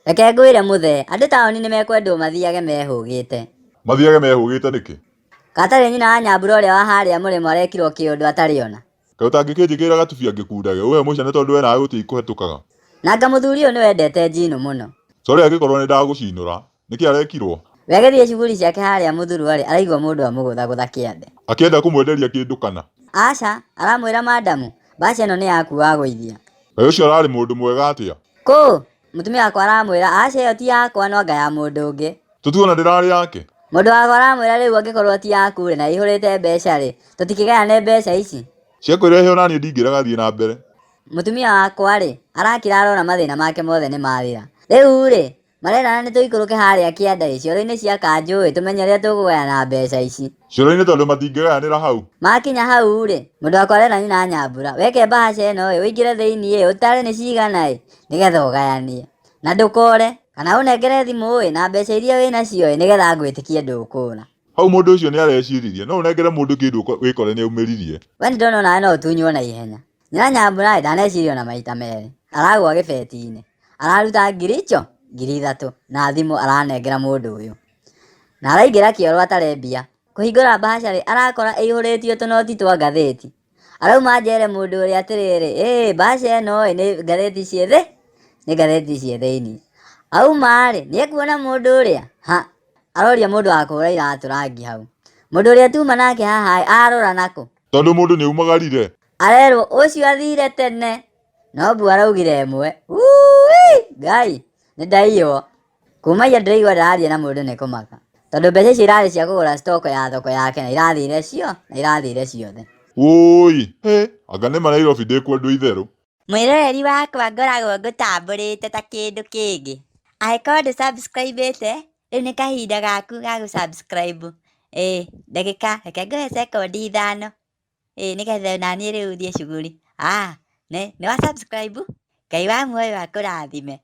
Reke ngwĩre mũthee, andũ taũni nĩ mekwendwo mathiage mehũgĩte. Mathiage mehũgĩte nĩkĩ? Gatarĩ nyina wa Nyambura ũrĩa wa harĩa mũrĩmo arekirwo kĩũndũ atarĩ ona. Kaĩ ũtangĩkĩnjĩkĩrĩra gatubi angĩkundage ũhe mũcene tondũ we nawe gũtirĩ ikũhetũkaga. Na anga mũthuri ũyũ nĩwendete njino mũno. Sorry angĩkorwo nĩndagũcinũra. Nĩkĩ arekirwo? We agĩthiĩ cuguri ciake harĩa mũthurwa-rĩ, araigua mũndũ amũgũthagũtha kĩande. Akĩenda kũmwenderia kĩndũ kana? Aca, aramwĩra madamu, mbaca ĩno nĩ yaku wagũithia. Kaĩ ũcio ararĩ mũndũ mwega atĩa? Kũ? Mũtumia wakwa aramwĩra, aca ĩyo ti yakwa no anga ya mũndũ ũngĩ. Tũtue ona ndĩrarĩ yake? Mũndũ wakwa aramwĩra rĩu angĩkorwo ti yaku-rĩ na ĩihũrĩte mbeca-rĩ, tũtikĩgayane mbeca ici? Ciakwĩrehe onaniĩ ndingĩrega thiĩ na mbere. Mũtumia wakwa-rĩ, arakira arona mathĩna make mothe nĩ mathira. Rĩu-rĩ, marerana nĩ tũikũrũke harĩa kĩanda-ĩ, cioro-inĩ cia kanjũ-ĩ, tũmenye ũrĩa tũkũgayana mbeca ici. Cioro-inĩ tondũ matingĩgayanĩra hau? Makinya hau-rĩ, mũndũ wakwa arera nyina Nyambura, weke mbahaca ĩno-ĩ, ũingĩre thĩiniĩ-ĩ, ũtare nĩ cigana-ĩ, nĩgetha ũgayanie. Na ndũkore, kana ũnengere thimũ-ĩ, na mbeca iria wĩnacio-ĩ, nĩgetha ngwĩtĩkie ndũkũra. Hau mũndũ ũcio nĩ areciririe, no ũnengere mũndũ kĩndũ wĩkore nĩ aumĩririe. We nĩ ndona onawe no ũtunywo na ihenya. Nyina Nyambura-ĩ, ndaneciria ona maita merĩ. Aragũa gĩbeti-inĩ. Araruta ngiri icio, 3000, na thimũ aranengera mũndũ ũyũ. Na araingĩra kĩoro atare mbia. Kũhingũra mbahaca-rĩ, arakora ĩihũrĩtio tũnoti twa ngathĩti. Arauma nja ere mũndũ ũrĩa atĩrĩrĩ, ĩĩ mbahaca ĩno-ĩ nĩ ngathĩti ciĩ thĩ, nĩ ngathĩti ciĩ thĩiniĩ. Auma-rĩ, nĩekuona mũndũ ũrĩa? Ha! Aroria mũndũ wa kũhũra iratũ rangi hau. Mũndũ ũrĩa tuma nake haha-ĩ, arora nakũ? Tondũ mũndũ nĩaumagarire. Arerwo ũcio athire tene. No mbu araugire ĩmwe. Wuii! Ngai, nĩndaiywo. Kuma ira ndĩraigua ndĩraria na mũndũ nĩ kũmaka. Tondũ mbeca icio irarĩ cia kũgũra stock ya thoko yake na irathire cio, na irathire ciothe. Wũi! Hĩ! Anga nĩma Nairobi ndĩkwendwo itherũ. Mwĩroreri wakwa ngoragwo ngũtambũrĩte ta kĩndũ kĩngĩ. Angĩkorwo ndũ subscribe ĩte, rĩu nĩ kahinda gaku ga gũ subscribe. Ĩĩ ndagĩka, reke ngũhe cekondi ithano, ĩĩ nĩgetha onaniĩ rĩu thiĩ cuguri. Nĩ wa subscribe? Ngai wa muoyo akũrathime.